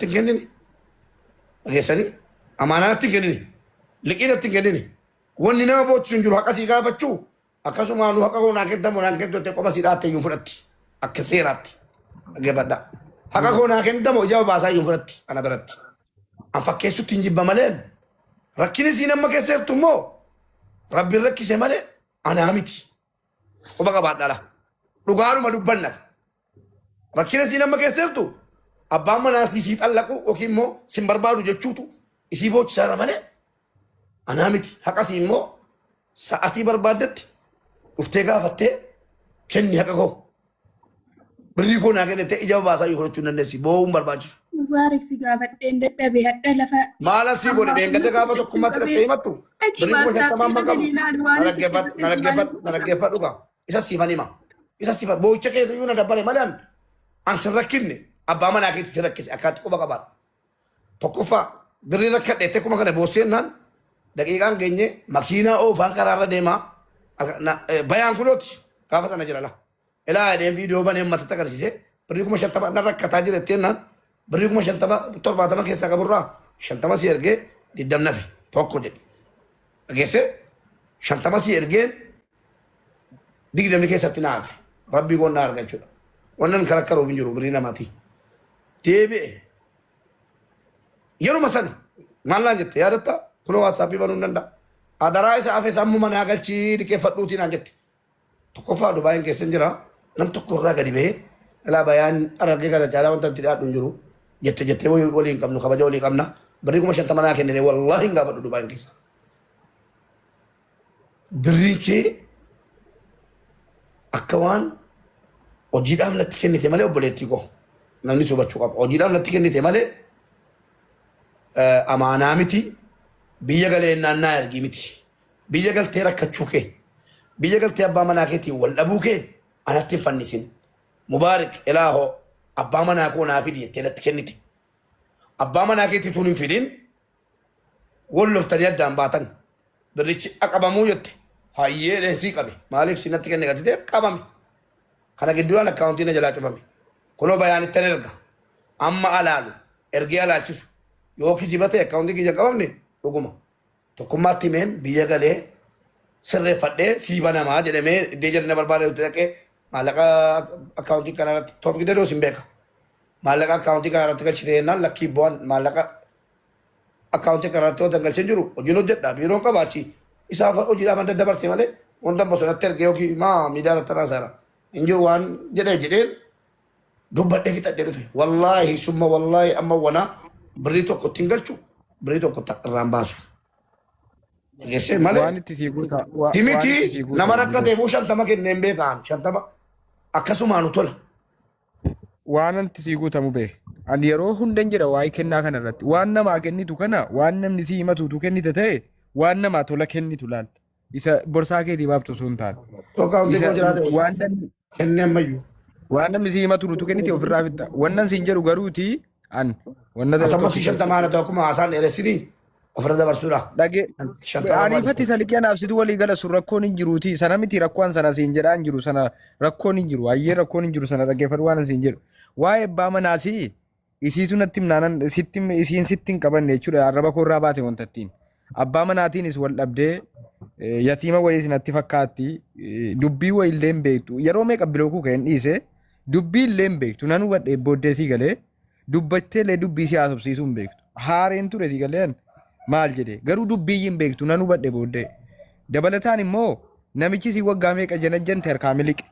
hin kennine. Dhageessanii amaanaa natti hin kennine. Liqii natti hin kennine. Wanni nama boochisu hin jiru haqa sii gaafachuu akkasuma nu haqa koo naa kennamu naan kennu jettee qofa sii dhaatte iyyuu fudhatti. Akka seeraatti. Dhaggeeffadhaa. Haqa koo naa kennamu ija baasaa iyyuu fudhatti ana biratti. An fakkeessutti hin jibba malee rakkini siin amma keessa jirtu immoo rabbiin rakkise malee anaa miti. Quba qabaadhaa. Dhugaanuma dubbanna. Rakkina isiin amma keessa jirtu abbaan manaa sii sii xallaqu yookiin immoo sin barbaadu jechuutu isii boochisaara malee anaa miti. Haqa sii immoo sa'atii barbaaddetti dhuftee gaafattee kenni haqa koo. Birrii koo naa kennite ija baasaa yoo fudhachuu hin dandeessi. Boo'uun barbaachisu. Mubaarik si gaafadheen dadhabe hadha lafa Maal asii godhe ammaa dheengadda kun gaafa tokkummaatti qabee dhattee himattu dhaqi birrii kuma baasaa shantamaa amma qabu. ilaalu waan Na sitti dhaggeeffadhu na godhe waan dhaggeeffadhu sitti na dhaggeeffadhu gaa. Isa siifan hima. Isa siifan boo'icha keessa iyyuu na dabbare malee an an sin rakkinne abbaa manaa keetti si rakkise akkaatti quba qabaadha. Tokkoffaa birrii rakkadhe jettee kuma kana boossee jennaan daqiiqaan geenye makiinaa oofaan karaarra deemaa bayaan kunooti gaafa sana jira laa. Ilaa jedheen viidiyoo banee uummatatti agarsiise birrii 50,000 na rakkataa jira jettee jennaan birrii 50,000 70 keessaa qaburraa 50 si ergee 20 nafi tokko jedhe. Dhageessee 50 si ergeen 20 keessatti na hafe. Rabbii koon na arga jechuudha. Wannan karakkaruuf hin jiru birrii namaati. Deebi'e. Yeruma sana maal naan jette yaadatta kunoo waatsaappii banuu hin danda'a. Adaraa isa hafe sammuma naa galchii liqeeffadhuutii naan jette. Tokkoffaa Dubaayin keessa hin jira. Nam tokko irraa gadi bahee ilaa bayaan argee kana caalaa wanta itti dhiyaadhu hin jiru. Jette jettee walii hin qabnu kabaja walii qabna. Birrii 50,000 naa kennine wallaahi hin gaafadhu Dubaayin keessa. Birriin kee akka waan hojiidhaaf natti kennite malee obboleettii koo namni si hubachuu qaba. Hojiidhaaf natti kennite malee amaanaa miti biyya galee naannaa ergii miti. Biyya galtee rakkachuu kee biyya galtee abbaa manaa keetiin wal dhabuu kee anatti hin fannisin. Mubaarik ilaahoo abbaa manaa koo naa fidi jettee natti kennite. Abbaa manaa keetii tuun hin fidin wal loltanii addaan baatan. Birrichi aqabamuu jette. Hayyee dheessii qabe. Maaliif si natti kenne gatiteef qabame. Kana gidduudhaan akkaawuntiin na jalaa cufame. Kunoo bayaanittan erga. Amma alaalu ergee alaalchisu. Yoo kijiba ta'e akkaawuntiin kiyya hin qabamne dhuguma. Tokkummaatti himeen biyya galee sirreeffadhee sii banamaa jedhamee iddee jedhanii na barbaade dhaqee maallaqa akkaawuntii kana irratti Toofiq Dadoos hin beeka. Maallaqa akkaawuntii kana irratti galchite jennaan lakkii bu'aan maallaqa akkaawuntii kana irratti wanta galchee jiru hojiin hojjedha biiroon qaba achi isaaf hojiidhaaf an daddabarse malee wanta bosonatti ergee yookiin maa miidiyaa irratti haasaara hin jiru waan jedhee jedheen dubbadhee fixadhee dhufe wallaahi summa wallaahi amma wana birrii tokko ittiin galchu birrii tokko irraan baasu. Dhageessee malee Waan itti sii guuta. Waan himiti itti sii guuta. nama rakkateefuu 50 kenneen beekaan 50 akkasumaanu tola. Waan itti sii guutamu beek. Ani yeroo hundan jedha waa'ee kennaa kana irratti. Waan namaa kennitu kana waan namni sii himatuutu kennite ta'e waan namaa tola kennitu laal. Isa borsaa keetii baaftu osoo hin taane. Tokko Isa koo jiraate waan namni kennee ammayyuu. waan namni sii himatu nutu kennite ofirraa fitta. Wannan siin jedhu garuuti an wanna ta'e Atamma si tokkicha. 50 haala ta'u akkuma haasaan dheeressinii ofirra dabarsuudha. Dhage 50 ariifatti isa liqii anaaf situ walii gala sun rakkoon hin jiruuti sana miti rakkoon sana siin jedhaa hin jiru sana rakkoon hin jiru hayyee rakkoon hin jiru sana dhaggeeffadhu waan siin jedhu waa'ee abbaa manaasi isiitu natti himnaanan sitti isiin sitti hin qabanne jechuudha arraba koo irraa baate wanta ittiin abbaa manaatiinis wal dhabdee yatiima wayiis natti fakkaatti dubbii wayillee hin beektu yeroo meeqa bilookuu ka'een dhiise dubbii illee hin beektu nan hubadhe booddee sii galee dubbattee illee dubbii si haasofsiisuu hin beektu haareen ture sii galee maal jedhe garuu dubbii hin beektu nan hubadhe booddee dabalataan immoo namichi si waggaa meeqa janajjante harkaa miliqe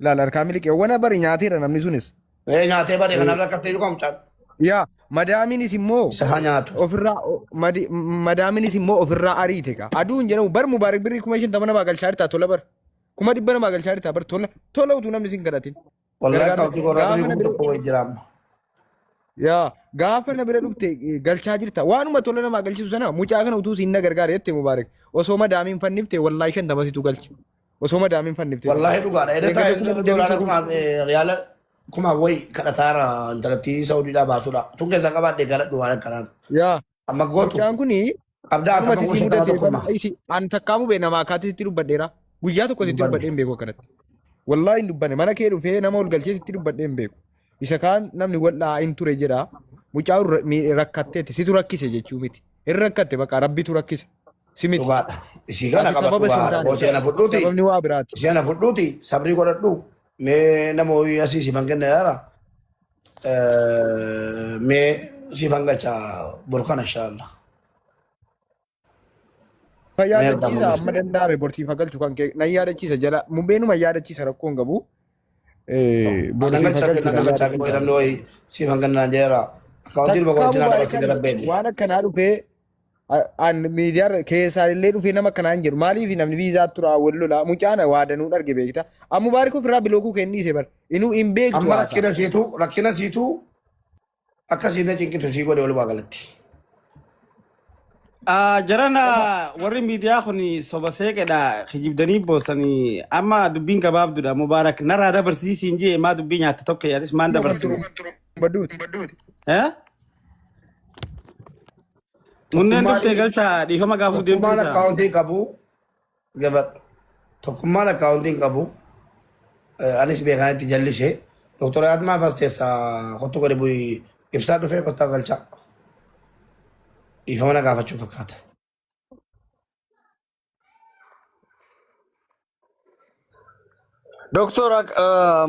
laala harkaa miliqe wana bari nyaateera namni sunis Ee nyaatee bade kanaaf rakkattee jiru mucaan. Yaa madaamiinis immoo Isa haa nyaatu. ofirraa madaamiinis immoo ofirraa ariite kaa. Aduun jedhamu bar mubaarak birrii 50,000 namaa galchaa jirta tola bar. 100,000 namaa galchaa jirta bar tola tola utuu namni sin kadhatin. Wallahi Gargaarsa akkaawuntii koo irraa gaafa birrii na kuma bira tokko wayii jira amma. yaa gaafa na bira dhufte galchaa jirta waanuma tola namaa galchisu sana mucaa kana utuu siin na gargaare jette mubaarak osoo madaamiin fannifte wallaahi 50 situ galcha. Osoo madaamiin fannifte. Wallaahi dhugaadha. Edda Eegale taa'ee kuma intalli digdamii doolaara shan. kumaa riyaala kumaa wayi kadhataara intalattii Saudiidhaa baasuudha. Tun keessaa qabaadhe galadhu waan akkanaan. Yaa Amma gootu mucaan kuni abdaa Dhumati atama si kuma 50 mudate tokko hima. isi an takkaamu bee nama akkaatti sitti dubbadheera. Guyyaa tokko sitti Dubbanne. dubbadhee hin beeku akkanatti. Wallaahi hin dubbanne mana kee dhufee nama ol galchee sitti dubbadhee hin beeku. Isa kaan namni wal dha'aa hin ture jedha. Mucaa rakkatteetti situ rakkise jechuu miti. Hin rakkatte bakka rabbitu rakkise. Si miti. Dhugaadha. Isii kana Ati sababa qabadhu sin waa taane. Osoo ana fudhuuti. Sababni waa biraati. Isii ana fudhuuti sabrii godhadhu. Mee nama wayii asii siifan kenna yaara. Mee siifan galcha borkana inshaallah. Fa Mee argaa yaadachiisa mul'isa. amma danda'ame bortiif galchu kan kee nan yaadachiisa jala mumbeenuma yaadachiisa rakkoon qabu. Nan Bortiif galcha galchu nan nan galcha yaadachiisa. namni wayii siifan kenna naan jedheera. Akkaawuntiin Takkaa bakka wajjin Mubaarak dabarsite rabbeeni. waan akkanaa dhufee an miidiyaa keessaan illee dhufee nama akkanaa hin jedhu maaliif namni viizaa tura wal lolaa mucaan waa danuun arge beekta. An Mubaarak ofirraa bilookuu kennii bar inuu hin beektu Amma haasaa. rakkina siitu akkasii na cinqitu sii godhe walumaa galatti. Jarana warri miidiyaa kun soba seeqedha kijibdanii boosanii amma dubbiin gabaabduudha Mubaarak narraa dabarsiisiin jee maa dubbii nyaatte tokko yaatis maan dabarsine. Badduuti. Eh? Munneen Tokkummaan dhuftee galcha dhiifama gaafuu Tokkummaan deemtu isa. akkaawuntii qabu gabadhu. Tokkummaan akkaawuntii qabu anis beekanitti jallise. Doktor Atmaa fas keessaa kottu gadi bu'i ibsaa dhufee kottaa galcha. Dhiifama na gaafachuu fakkaata. Doktor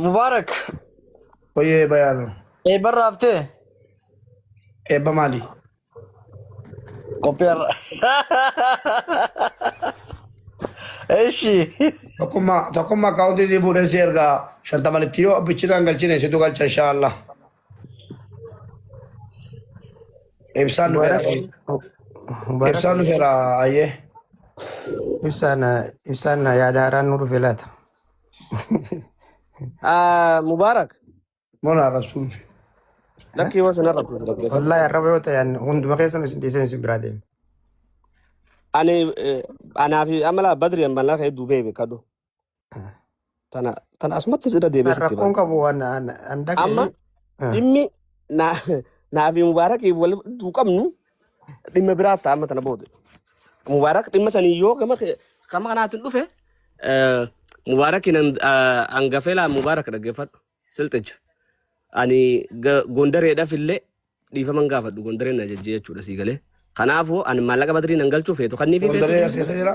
Mubarak Oyyee bayaan eebbarra haftee eebba maali? qophii har'a. Eshi. Tokkummaa akkaawuntii sii fuudhee si ergaa shantamanitti yoo abbichinaan galchine situ galcha inshaallah. Ibsaan dhufeera. Mubarak Ibsaan dhufeera ayyee. Ibsaan yaada haaraan nu dhufe laata. Mubarak. Mola arrabsuu dhufe. Lakkii waan sanarra kunuunsa dhaggeeffadhu. Wallahi arraba yoo ta'e hunduma keessan isin dhiiseen isin biraa deema. Ani anaa fi amala badri ammalaa ka'ee duubee beekadhu. Tana asumatti sirra deebi'ee sitti Rakkoon hima. qabu waan an Amma dhaqee. dhimmi naa fi Mubaarakiif wal duu qabnu dhimma biraa ta'a amma tana booda. Mubaarak dhimma sanii yoo gama gama kanaatiin dhufe Mubaarakiin hangafee laa Mubaarak dhaggeeffadhu silxicha. Ani Gondareedhaaf illee dhiifama hin gaafadhu Gondareen na jajjee jechuudha sii galee. Kanaafuu ani maallaqa badrii nan galchuu feetu kannii fi feetu Gondaree as keessa jira.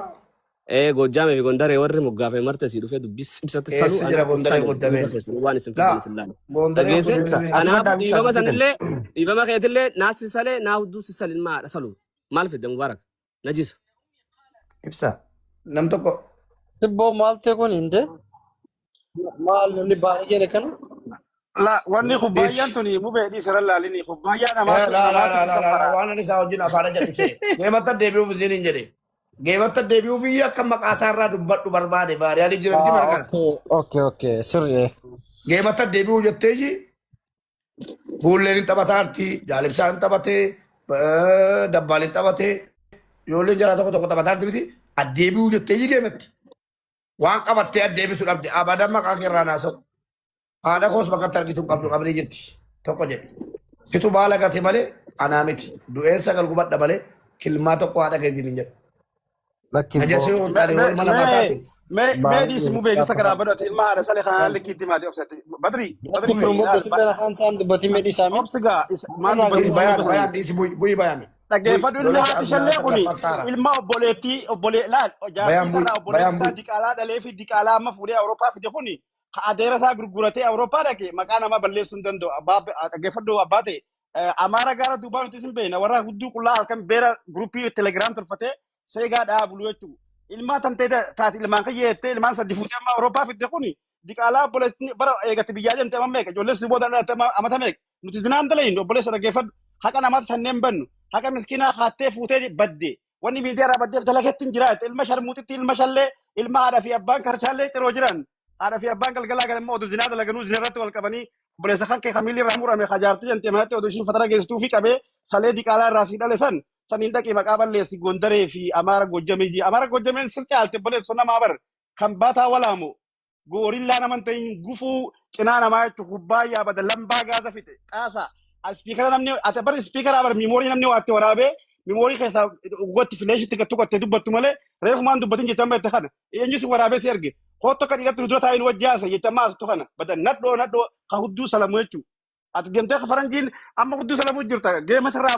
Ee Goojjaamee fi Gondaree warri moggaafee marte sii dhufee dubbii ibsatti saluu Eessa jira anaaf Gondaree ibsaan Goojjameen? hunda keessan waan isin fidan Laa isin laala. Gondaree Dhageesse Goojjameen. Asuma kanaafuu daawwisaa dhiifama fidan. sanillee dhiifama keetillee naa si salee naa hudduu si salin maadha salu maal fidde Mubaarak najisa. Ibsa. Nam tokko Sibboo maal ta'e kun hinde? Maal namni baay'ee jedhe kana? La wanni kubbaayyaan dhiisi. tuni mubee dhiisira laalini kubbaayyaa Laa namaatu laa namaatu laa itti laa laa kaffara. waan ani isaa wajjin afaana jedhu geematta deebi'uuf isin hin jedhe. Geematta deebi'uuf iyyuu akka maqaa isaa irraa dubbadhu barbaade baariyaa jira miti mana kana. Okay, sirrii. Geematta deebi'uu jetteeji fuulleen hin taphataarti jaalibsaan hin taphatee dabbaal hin taphatee ijoolleen jaraa tokko tokko taphataarti miti addeebi'uu jetteeji geematti. Waan qabattee addeebisu dhabde abadan maqaa kee irraa naasa'u. Haadha koos bakka itti argitu hin qabdu qabdee jirti. Tokko jedhe. Situ baala gate malee anaa miti. Du'een sagal gubadha malee kilmaa tokko haadha keetiin hin jedhu. Lakki Najasee boo. yoo taane oolma namaa taate. Mee dhiisi mubee gisa karaa badhate ilma haadha salee kanaan likkiitti maati obsate. Badri Lakki badri firummoo dhala afaan ta'an dubbatii mee dhiisaame. obsigaa maal Irraa Dhiisi dubbatii bayaan waan bayaan dhiisi bu'i bu'i bayaan. Dhaggeeffadhu Bu'i ilmi lola haati shallee kuni addunyaa ilma obboleettii obbolee laal jaartii Bayaan bu'i isaarraa obboleettii bayaan isaa bu'i. diqaalaa dhalee fi diqaalaa amma fuudhee Awurooppaa fide kuni ka adeera isaa gurguratee Awurooppaa dhaqe maqaa namaa balleessuu hin danda'u. Abbaa dhaggeeffadhu abbaa ta'e Amaara gaara duubaa nuti isin beekna warra gudduu qullaa halkan beera guruppii telegiraam tolfatee seegaa dhaabulu jechuudha. Ilmaa tantee taate ilmaan kiyya jettee ilmaan sadii fuutee amma Awurooppaa fidde kuni diqaalaa obboleettii bara eegatti biyyaa deemte amma meeqa ijoollee si booda dhalatte amma amata meeqa nuti zinaan dalayin obboleessa dhaggeeffadhu haqa namaatti sanneen bannu haqa miskiinaa haattee fuutee badde wanni miidiyaa irraa baddeef dalagetti hin jiraate ilma sharmuuxitti ilma shallee ilma haadha fi abbaan karchaallee xiroo jiran haadha fi abbaan galgalaa galma oduu zinaa dalaganuu zina irratti wal qabanii obboleessa kan kee kamiilli irraa murame hajaartii jante manatti oduu ishiin fatara geessituu fi qabee salee diqaalaa irraa sii dhale san saniin dhaqii maqaa balleessi Gondaree fi Amaara Gojjamee Amaara Gojjameen sir caalte obboleessa namaa bar kan baataa walaamu goorillaa naman ta'in gufuu cinaa namaa jechuun kubbaayyaa bada lambaa gaaza fixe xaasaa ispiikara namni ati bar ispiikara bar miimoorii namni waatti waraabee miimoorii keessaa gotti fileeshitti gattu qattee dubbattu malee reefumaan dubbatin jechaan beekte kana eenyu si waraabee si erge kootu akka dhiiratti dura taa'in wajji haasa jechaan maastu kana bada nadhoo nadhoo ka hudduu salamu jechuudha. Ati deemtee faranjiin amma gudduu salamuu jirta. Geema sirraa